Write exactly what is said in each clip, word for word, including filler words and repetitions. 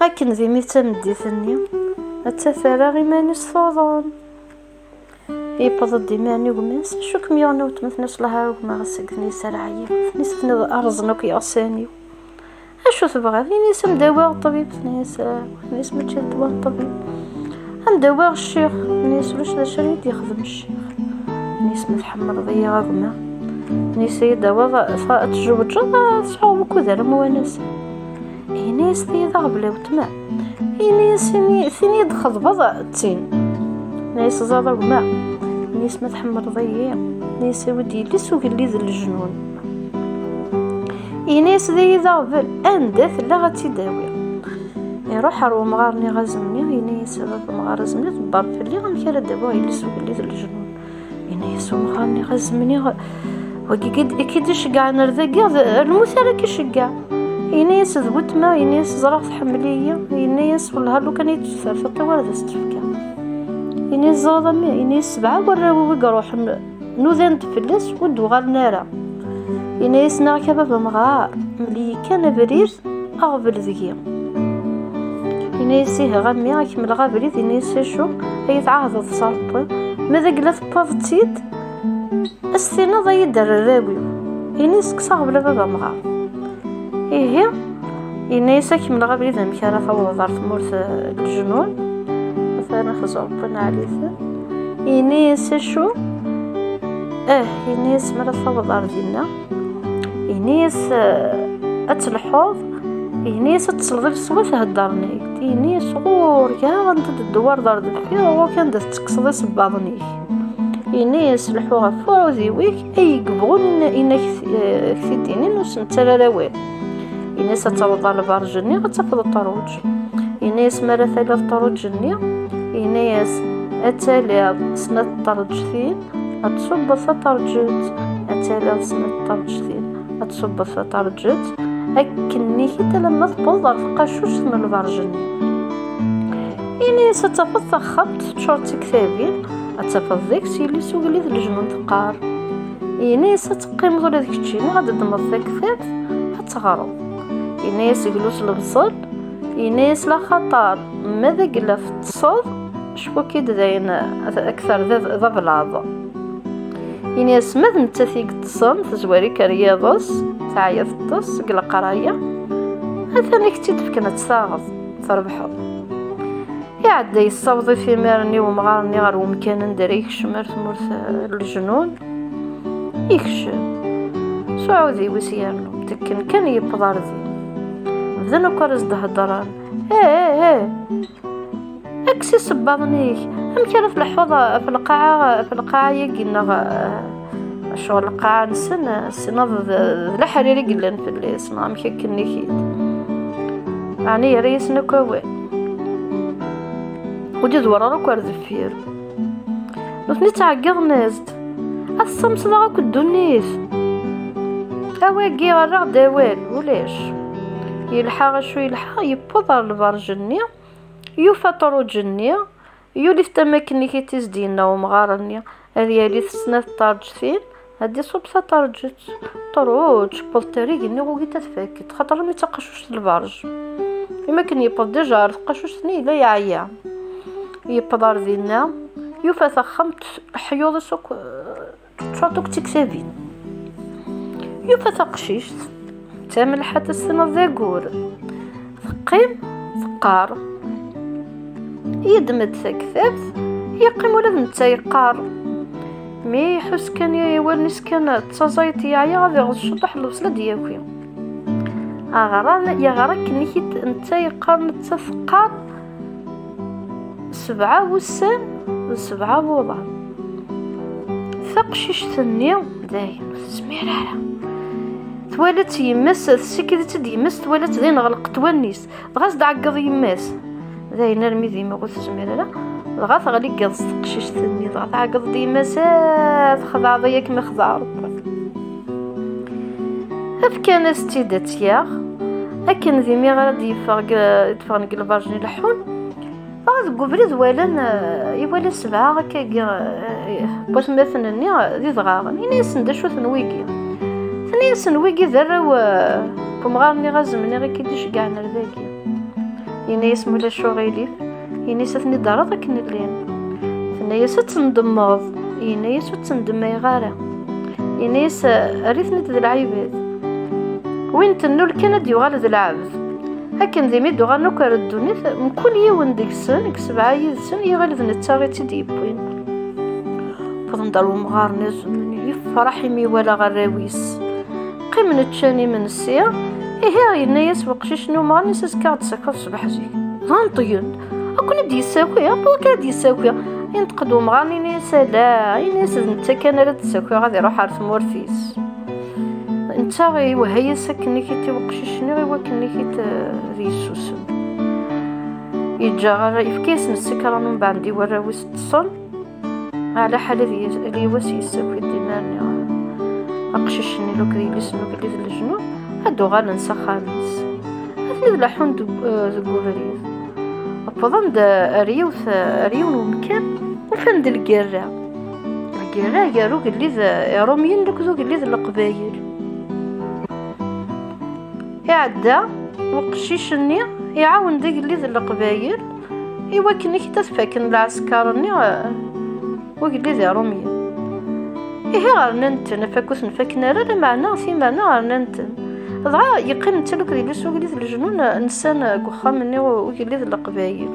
Akken d imi d tameddit-nni, atta terra iman-is tuḍen. Yewweḍ-d iman i gma-s, acu kem-yuɣen a weltma? Tenna-as: "Llah a gma, ɣas akken yesserɛay-iyi." Tenna-as: "Tenniḍ rrẓen akk yiɣsan-iw. Acu tebɣiḍ?" Ini-as: "Ad m-d-awiɣ ṭṭbib." Tenna-as: "Ah." Ini-as: "Mačči d wa ṭṭbib. Ad m-d-awiɣ ccix." Ini-as: "Ulac d acu ara yi-d-yexdem ccix." Ini-as: "Ma tḥemmleḍ-iyi a gma," ini-as, "ad yi-d-tawiḍ, ad tjewǧeḍ, ad sɛuɣ wukud ara mwanas." Ini-as: "Tiyid aɣbel a weltma." Ini-as: "Ini, tin i d-txeḍbeḍ d tin." Ini-as: "Ẓer a gma," ini-as, "ma tḥemmleḍ-iyi," ini-as, "awi-d yelli-s ugellid n lejnun." Ini-as: "Tiyid aɣbel, anda tella ad tt-id-awiɣ." Iruḥ ɣer wemɣar-nni azemni, ini-as: "A baba amɣar azemni, ḍebber fell-i, amek ara d-awiɣ yelli-s ugellid n lejnun?" Ini-as umɣar-nni azemni: "Wagi i k-id-iceggɛen ar dagi, d lmut ara k-iceggeɛ." Ini-as: "D weltma," ini-as, "ẓriɣ tḥemmel-iyi." Ini-as: "Wellah lukan i d-teffer tiṭ-iw ar d as-tt-fkeɣ." Ini-as: "Ẓriɣ a mmi," ini-as, "sebɛa warraw-iw i iruḥen nudan-d fell-as ur d-uɣalen ara." Ini-as: "Nniɣ-ak a baba amɣar, mel-iyi kan abrid aɣbel deg-i." Ini-as: "Ihi a mmi, ad k-mleɣ abrid." Ini-as: "Acu ay tɛahdeḍ s Ṛebbi? Ma d agla tewwiḍ-tt-id, ad s-tiniḍ ad yi-d-terr arraw-iw." Ini-as: "Kkes aɣbel a baba amɣar." "Ihi," ini-as, "ad k-mleɣ abrid amek ara tawḍeḍ ɣer tmurt, eh, n lejnun." Atan axeẓ Ṛebbi neɛlit. Ini-as: "Acu?" "Ah," ini-as, "mi ara tawḍeḍ ɣer dinna, ini-as, eh, ad telḥuḍ, ini-as ad tesleḍ i leṣwat heddren-ak-d, ini-as ɣur-k, ha anda d-tdewwareḍ ɣer deffir, ɣur-k anda tettekkseḍ isebbaḍen-ik. Ini-as lḥu ɣef uɛudiw-ik, ay yebɣun in-, in ak-t-, eh, ak-t-id-inin ur s-nettarra ara awal. Ini-as ad taweḍ ɣer lberǧ-nni, ad tafeḍ ṭṭruǧ." Ini-as mi ara taliḍ ṭṭruǧ-nni, ini-as ad taliḍ snat ṭṭerǧtin, ad tṣubbeḍ taṭerǧet, ad taliḍ snat ṭṭerǧtin, ad tṣubbeḍ taṭerǧet, akken-nni-k-id alamma tewweḍ ɣer tqacuct n lberǧ-nni. Ini-as ad tafeḍ taxxamt teččur d tiktabin, ad tafeḍ deg-s yelli-s ugellid n lejnun teqqar. Ini-as ad teqqimeḍ ula d keččini, ad d-teddmeḍ taktabt, ad teɣreḍ. Ini-as glu s lebṣel, ini-as laxaṭer ma d agla teṭṭseḍ, cfu-k-id dayen akter d ab-, d ablaḍ. Ini-as ma d nettat i yeṭṭsen, tezwar-ik ar yiḍes, teɛya teṭṭes deg leqraya, atan i k-tt-id-fken ad tt-taɣeḍ, trebḥeḍ. Iɛedda yessaweḍ-it imir-nni wemɣar-nni ɣer wemkan anda ara yekcem ar tmurt, eh, n lejnun. Yekcem. S uɛudiw-is yernu. Tekken kan yewweḍ ar din. Bdan akk ar as-d-heddren. Eh, eh, eh! Kkes isebbaḍen-ik. Amek ara tleḥḥuḍ ɣef lqaɛa, ɣef lqaɛa-agi-nneɣ, eh, ccɣel lqaɛa-nsen, eh, ssneḍ d, d leḥrir i yellan fell-as, neɣ amek akken-nni-k-id? Ɛni yerra-yasen akk awal? Ur d-idewwer ara akk ar deffir. Nutni ttɛeggiḍen-as-d: "Ad tessamseḍ-aɣ akk ddunit? A wagi, rriɣ-d awal, ulac." Yelḥa acu yelḥa, yewweḍ ɣer lberǧ-nni, yufa ṭṭruǧ-nni, yuli-t am akken i t-is-d-yenna umɣar-nni, ad yali s snat ṭṭerǧtin, ad d-iṣubb taṭerǧet. Ṭṭruǧ, tewweḍ-d ar igenni, ur gita tfak-d, xaṭer armi d taqacuct n lberǧ. Imi akken yewweḍ dija ɣer tqacuct-nni, yella yeɛya. Yewweḍ ar dinna, yufa taxxamt, leḥyuḍ-is akk, eh, teččuṛ akk d tiktabin. Yufa taqcict, d tamelḥant, ad s-tiniḍ d aggur. Teqqim, teqqar. Yeddem-d taktabt, yeqqim ula d netta yeqqar. Mi iḥuss kan i wallen-is kan ttaẓayent, yeɛya, ad iɣeẓ ciṭuḥ lebṣel ad d-yaki. Aɣran yeɣra akken i k-id-, netta yeqqar, netta teqqar. Sebɛa wussan d sebɛa wuḍan. Taqcict-nni dayen ur tezmir ara. Twala-tt yemma-s, tessikid-itt-id yemma-s, twala-tt dayen ɣelqet wallen-is. Dɣa s-d-ɛeggeḍ yemma-s. Dayen armi d imɣi ur tezmir ara. Dɣa teɣli deg yiḍes teqcict-nni, dɣa tɛeggeḍ-d yemma-s: "Ah, txedɛeḍ-iyi akken i xedɛeɣ Rebbi." Fkan-as-tt-id ad tt-yaɣ. Akken d imir ara d-yeffeɣ deg, d-ffɣen deg lberǧ-nni leḥḥun, dɣa deg ubrid walan, eh, iwala sebɛa akkagi, eh, n watmaten-nni d idɣaɣen. Ini-asen: "D acu-ten wigi?" Tenna-yasen: "Wigi d arraw, eh, n umɣar-nni azemni i k-id-iceggɛen ar dagi." Yenna-yas: "Ma ulac uɣilif." Yenna-yas: "Ad ten-id-terreḍ akken llan." Tenna-yas: "Ad ten-ddmeḍ." Yenna-yas: "Ur ttendemmayeɣ ara." Yenna-yas: "Err-iten-id d lɛibad. Win tennul kan ad d-yuɣal d lɛebd." Akken d imi d-uɣalen akk ar ddunit, mkul yiwen deg-sen, deg sebɛa yid-sen, iɣil d netta i tt-id-yewwin. Wwḍen-d ar wemɣar-nni azemni, yefreḥ imi iwala arraw-is. Qqimen ččan imensi. Ihi, yenna-yas weqcic-nni i umɣar-nni: "Azekka ad d-tessakiḍ ṣṣbeḥ zik." Dɣa nṭgen. "Ad ken-id-yessaki? Anwa akka ad d-yessaki?" Yenṭeq-d umɣar-nni, yenna-yas: "Ala," yenna-yas, "d netta kan ara d-ssakiɣ, ad iruḥ ar tmurt-is." Netta iwehha-yas akken i t-id i weqcic-nni, i wakken i t-id, eh, ad yessusem. Yeǧǧa ara, yefka-yasen ssekṛan, umbeɛd i warraw-is ṭṭsen. Ɛla ḥal ad y-, ad yiwas yessaki-d iman-nni aqcic-nni akked yelli-s n ugellid n leǧnun, ad d-uɣalen s axxam-is. Atni d leḥḥun deg, eh, deg ubrid. Wwḍen-d ar yiwet, ar yiwen wemkan, ufan-d lgirra. Lgirra gar ugellid, eh, Iṛumyen akked ugellid n Leqbayel. Iɛedda weqcic-nni, iɛawen-d agellid n Leqbayel i wakken ad t-faken lɛesker-nni, eh, ugellid Iṛumyen. Ihi rnan-ten, afak ur ten-faken ara, lameɛna timerna rnan-ten. Dɣa yeqqim netta akked yelli-s ugellid n leǧnun, nsan deg uxxam-nni ugellid n Leqbayel.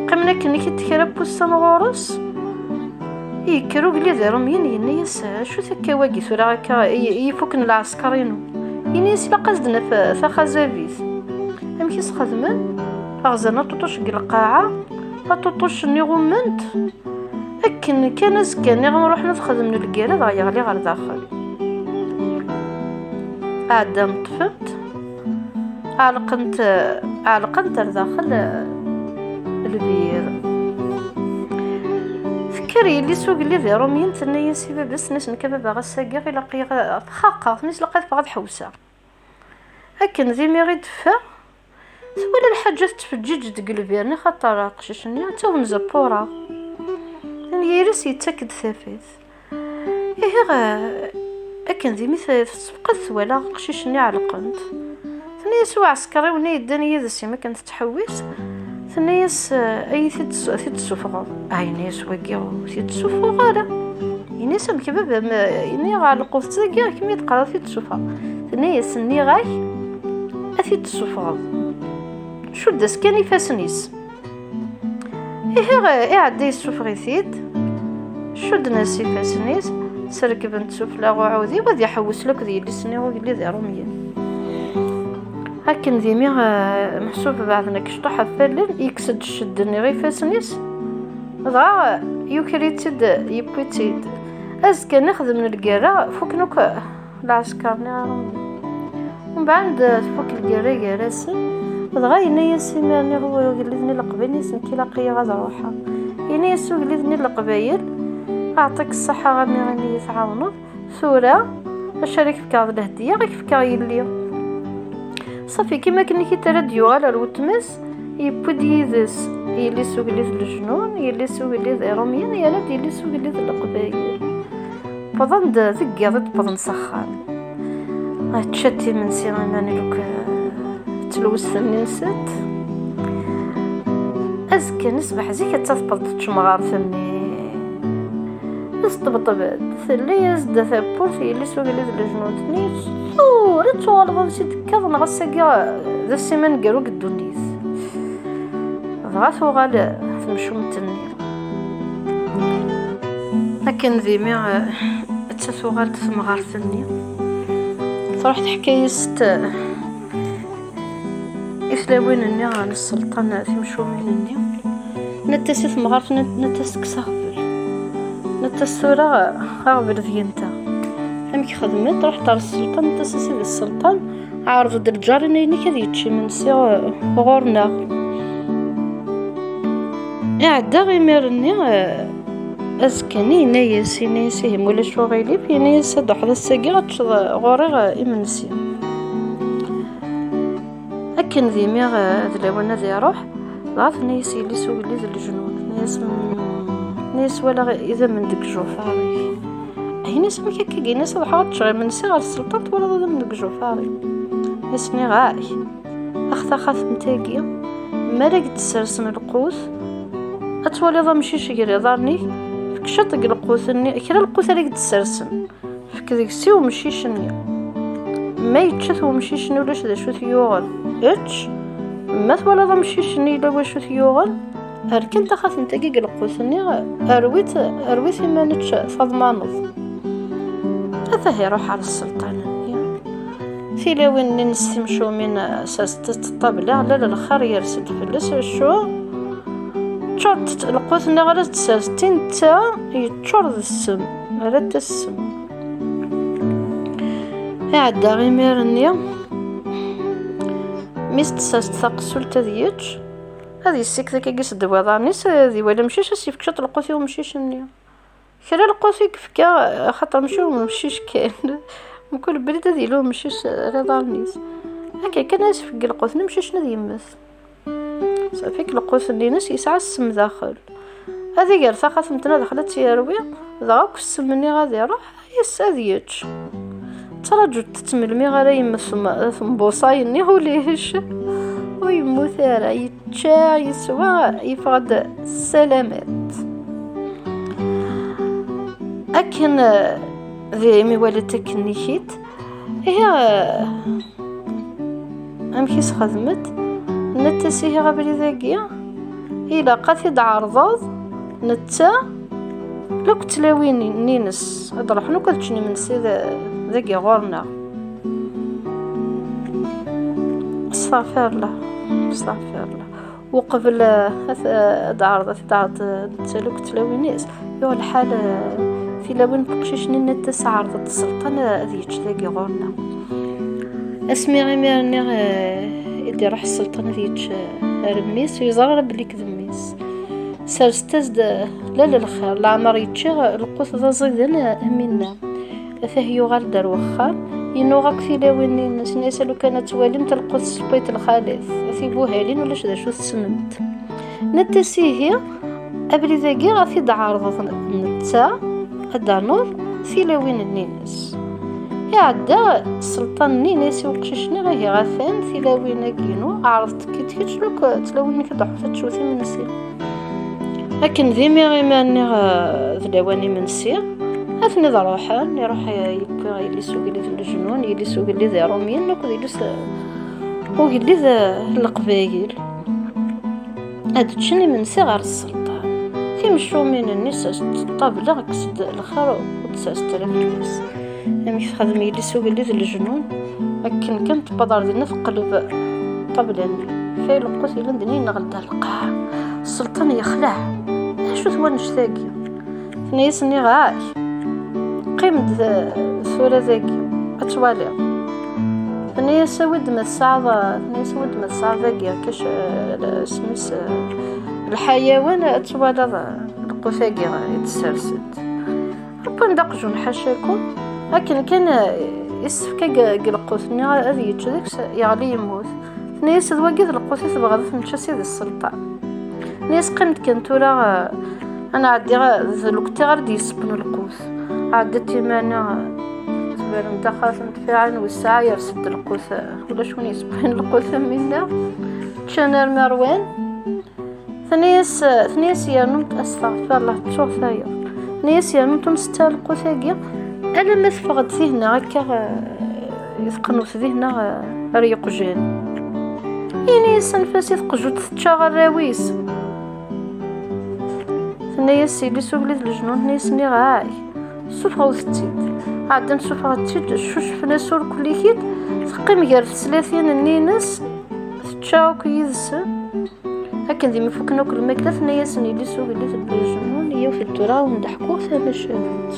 Qqimen akken i t-id kra n wussan ɣur-s. Yekker ugellid Iṛumyen, yenna-yas: "Acu-t akka wagi tura akka i, i ifuken lɛesker-inu?" Yenna-yas: "Ilaq ad s-d-naf taxazabit." Amek i s-xedmen? Ɣzan aṭuṭuc deg lqaɛa, aṭuṭuc-nni ɣummen-t. Akken kan azekka-nni ruḥen ad xedmen lgirra, dɣa yeɣli ɣer daxel. Ɛeddan ṭṭfen-t, ɛelqen-t, ɛelqen-t ar daxel, eh, lbir. Tekker yelli-s ugellid Iṛumyen, tenna-yas i baba-s, tenna-yas: "Nekk a baba, ass-agi ilaq-iyi ad xaqeɣ, tenna-yas, ilaq ad ffɣeɣ ad ḥewseɣ." Akken d imi i d-teffeɣ, twala lḥaǧa tettfeǧǧiǧ deg lbir-nni, xaṭer aqcic-nni d tawenza n wureɣ. Anyir-is yettak-d tafat. Ihi, ɣ-, akken d imi t-, tessefqed, twala aqcic-nni ɛelqen-t. Tenna-yas i uɛesker-iw-nni yeddan yid-s, imi akken tettḥewwis, tenna-yas: "Ay, t-id-, t-id-tessufɣeḍ?" "Ah," yenna-yas wagi, "ur t-id-ssufɣeɣ ara." Yenna-yas: "Amek baba, ma, yenna-yas, ɛelqeɣ-t dagi, kemm i d-teqqareḍ ad t-id-tessufɣeḍ?" Tenna-yas: "Nniɣ-ak ad t-id-tessufɣeḍ. Cudd-as kan ifassen-is." Ihi, iɛedda yessufeɣ-it-id, cudden-as ifassen-is, srekben-t sufella uɛudiw, ad iḥewwes akked yelli-s-nni ugellid Iṛumyen. Akken d imi, eh, meḥsub beɛden akecṭuḥ ɣef wallen, yekkes-d ccedd-nni ɣef ifassen-is, dɣa yuker-itt-id, yewwi-tt-id. Azekka-nni xedmen lgirra, fuken akk lɛesker-nni Iṛumyen. Mbeɛd tfuk lgirra gar-asen, dɣa yenna-yas imir-nni ugellid-nni n Leqbayel, yenna-yas: "Nekk ilaq-iyi ad ruḥeɣ." Yenna-yas ugellid-nni n Leqbayel: "Aɛṭik ṣṣeḥḥa a mmi imi i yi-tɛawneḍ. Tura, acu ara k-fkeɣ d lehdiya, ad k-fkeɣ yelli." Ṣafi, kima akken i t-ara d-yuɣal ar weltma-s, yewwi-d yid-s yelli-s ugellid n Leǧnun, yelli-s ugellid Iṛumyen, yerna-d yelli-s ugellid n Leqbayel. Wwḍen-d deg yiḍ i d-wwḍen s axxam. Ččant imensi iman-nni akk d tlewst-nni-nsent. Azekka-nni ṣṣbeḥ zik, atta tewweḍ-d temɣart-nni. Tesṭebṭeb-d, telli-yas-d tawwurt, yelli-s ugellid n Leǧnun, tenna-yas: "Tura ad tuɣaleḍ ansi d-tekkaḍ, neɣ ass-agi d ass imaneggaru deg ddunit." Dɣa tuɣal temcumt-nni. Akken d imi, eh, atta tuɣal-d temɣart-nni, truḥ teḥka-yas-d, eh, i tlawin-nni n sselṭan, timcumin-nni. Nnant-as i temɣart, nnant-as: "Kkes aɣbel." Nnant-as: "Tura aɣbel deg-nteɣ." Amek xedment? Ruḥent ɣer sselṭan, nnant-as: "A sidi sselṭan, ɛreḍ-d lǧar-nni-inek ad yečč imensi, eh, ɣur-neɣ." Iɛedda imir-nni, eh, azekka-nni, yenna-yas, yenna-yas: "Ihi, ma ulac uɣilif," yenna-yas, "ad d-truḥeḍ ass-agi ad teččeḍ ɣur-i, eh, imensi." Akken d imi, eh, d lawan ad iruḥ, dɣa tenna-yas yelli-s ugellid n Leǧnun, tenna-yas: "Mm," tenna-yas: "Walaɣ idammen deg ijufaṛ-ik." Yenna-yas: "Amek akka?" Yenna-yas: "Ad ruḥeɣ ad ččeɣ imensi ɣer sselṭan, twalaḍ idammen deg ijufaṛ-ik." Yenna-yas: "Nniɣ-ak." Ax taxatemt-agi, mi ara k-d-ssersen lqut, ad twaliḍ amcic gar iḍarren-ik, fek ciṭ deg lqut-nni, kra lqut ara k-d-ssersen, fek deg-s i umcic-nni. Ma yečča-t umcic-nni ulac d acu t-yuɣen, ečč. Ma twalaḍ amcic-nni yella wacu t-yuɣen, rken taxatemt-agi deg lqut-nni, rwi-t, rwi-t iman-ečč taḍmaneḍ. Atah iruḥ ɣer sselṭan-nni. Tilawin-nni-ines timcumin sers-tent ṭṭabla, la lxir yers-d fell-as, acu? Ččuṛ-t lqut-nni ɣer as-d-sers, tinetta yeččuṛ d ssem, rrant-as ssem. Iɛedda imir-nni, mi s-d-sers taqessult ad yečč, ad yessikt akkagi s ddwaḍan-is, ad iwali amcic, ad s-yefk ciṭ lqut i umcic-nni. Kra lqut i yefka, axaṭer mačči umcic kan. Mkul brid ad yili umcic ar iḍarren-is. Akka kan ad yesfegg lqut-nni, amcic-nni ad yemmet. Safi lqut-nni-ines yesɛa ssem daxel. Ad iger taxatemt-nni daxel ad tt-yerwi, dɣa akk ssem-nni ad iruḥ, yes ad yečč. Ttraǧut-tt melmi ara yemmet tembuṣay-nni, ulac. Ur yemmut ara, yečča, yeswa, yeffeɣ-d ssalamat. Akken, eh, d imi walat akken ikit, ihi, eh, amek i s-xedmet? Netta s ihi abrid-agi, ilaq ad t-id-ɛerḍeḍ, netta, akk tlawin-nni-ines, ad ruḥen akk ad ččen imensi d-, dagi ɣur-neɣ. Astaɣfirullah, astaɣfirullah. Uqbel, eh, ad, eh, ad ɛerḍ, ad t-id-ɛerḍ, eh, netta akk tlawin-is, yuɣ lḥal, eh, tilawin n uqcic-nni netta s ɛerḍent sselṭan, eh, ad yečč dagi ɣur-neɣ. Asmi imir-nni, eh, i d-iruḥ sselṭan ad yečč, eh, ar mmi-s, ur yeẓri ara belli d mmi-s. Serset-as-d, eh, la lxir, leɛmer yečča lqut d aẓidan, eh, am winna. Atah yuɣal-d ar wexxam, yennuɣ akk tilawin-nni-ines, nni-as, "A lukan ad twalimt lqut s lqut lxalat, a tibuhalin, ulac d acu tessnemt." Netta s ihi, abrid-agi ad t-id-ɛerḍeḍ netta, ad d-ternuḍ tilawin-nni-ines. Iɛedda sselṭan-nni, nni-as i uqcic-nni, "Ihi atan tilawin-agi-inu, ɛreḍ-tt-id kečč, luk tlawin-ik ad d-ḥutt ad teččewt imensi." Akken d imir imir-nni, eh, d lawan imensi, atni d ruḥen, iruḥ, eh, yewwi yelli-s ugellid n lejnun, yelli-s ugellid iṛumyen, akked yelli-s, eh, ugellid, eh, n leqbayel. Ad ččen imensi ɣer sselṭan. Timcumin-nni sers-d ṭṭabla, kkes-d lxir, ur d-sers ara fell-as. Amek texdem yelli-s ugellid n lejnun? Akken kan tewweḍ ɣer dinna, teqleb ṭṭabla-nni. Fay lqut yellan dinna yenɣel-d ar lqaɛa. Sselṭan yexleɛ. "Acu-t wannect-agi?" Tenna-yas, "Nniɣ-ak, qqim-d tura dagi, ad twaliḍ." Tenna-yas, "Awi-d ma tesɛiḍ," tenna-yas, "Awi-d ma tesɛiḍ dagi, akka c-, isem-is, eh, lḥayawan, ad twaliḍ, eh, lqut-agi i d-ssersen." Wwin-d aqjun ḥacakum, akken kan, eh, issefk ag-, deg lqut-nni ad yečč deg-s, yeɣli yemmut. Tenna-yas, "D wagi d lqut i tebɣiḍ ad t-nečč a sidi sselṭan?" Tenna-yas, "Qqim-d kan tura, eh, ad nɛeddi, eh, d lweqt ara d-yessewwen lqut." Ɛeddat iman-nni, eh, tberren taxatemt, fiɛen wis ssaɛa yers-d lqut, eh, ulac win yessewwen lqut am winna. Ččan armi rwan. Tenna-yas, tenna-yas, "Yernumt, astaɣfirullah, ttuɣ tayeḍ." Tenna-yas, "Yernumt ur nsettu lqut-agi, alamma teffeɣ-d tihenna akka, eh, teqnut dihenna, eh, ar yeqjan." Yenna-yas, "Anef-as i teqjut tečča arraw-is." Tenna-yas yelli-s ugellid n lejnun, tenna-yas, "Nniɣ-ak, sufɣet-tt-id." Ɛeddan sufɣet-tt-id, ccucfen-as urkelli-k-id, teqqim gar teslatin-nni-ines, tečča akk yid-sen. Akken d imi fukken akk lmakla, tenna-yasen yelli-s ugellid n lejnun, "Yiwet tura i wen-d-ḥkuɣ tamacahut."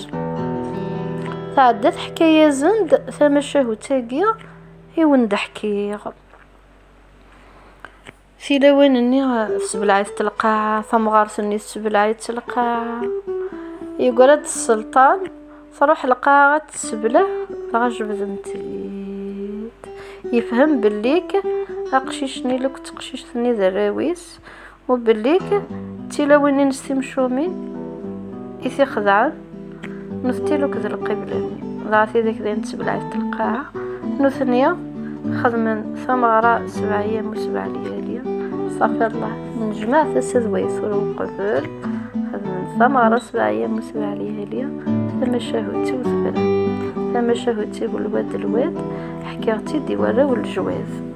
Tɛedda teḥka-yasen-d tamacahut-agi i wen-d-ḥkiɣ. Tilawin-nni, eh, tessebleɛ-itent lqaɛa, tamɣart-nni tessebleɛ-itt lqaɛa. Yeggra-d sselṭan, truḥ lqaɛa ad tessebleɛ, dɣa jebden-t-id. Yefhem bellik aqcic-nni, luk d teqcict-nni d arraw-is, u bellik d tilawin-ines timcumin i t-ixedɛen, nutenti luk d lqibla-nni. Dɣa tidak d ayen tessebleɛ-itent lqaɛa, nutni Xedmen tameɣra sebɛa iyam u sebɛa lyali. Ṣafi Allah, nejmeɛ tasa d way tura uqbel. Xedmen tameɣra sebɛa iyam u sebɛa lyali. Tamacahut-iw tebra. Tamacahut-iw lwad lwad. Ḥkiɣ-tt-id i warraw n lejwad.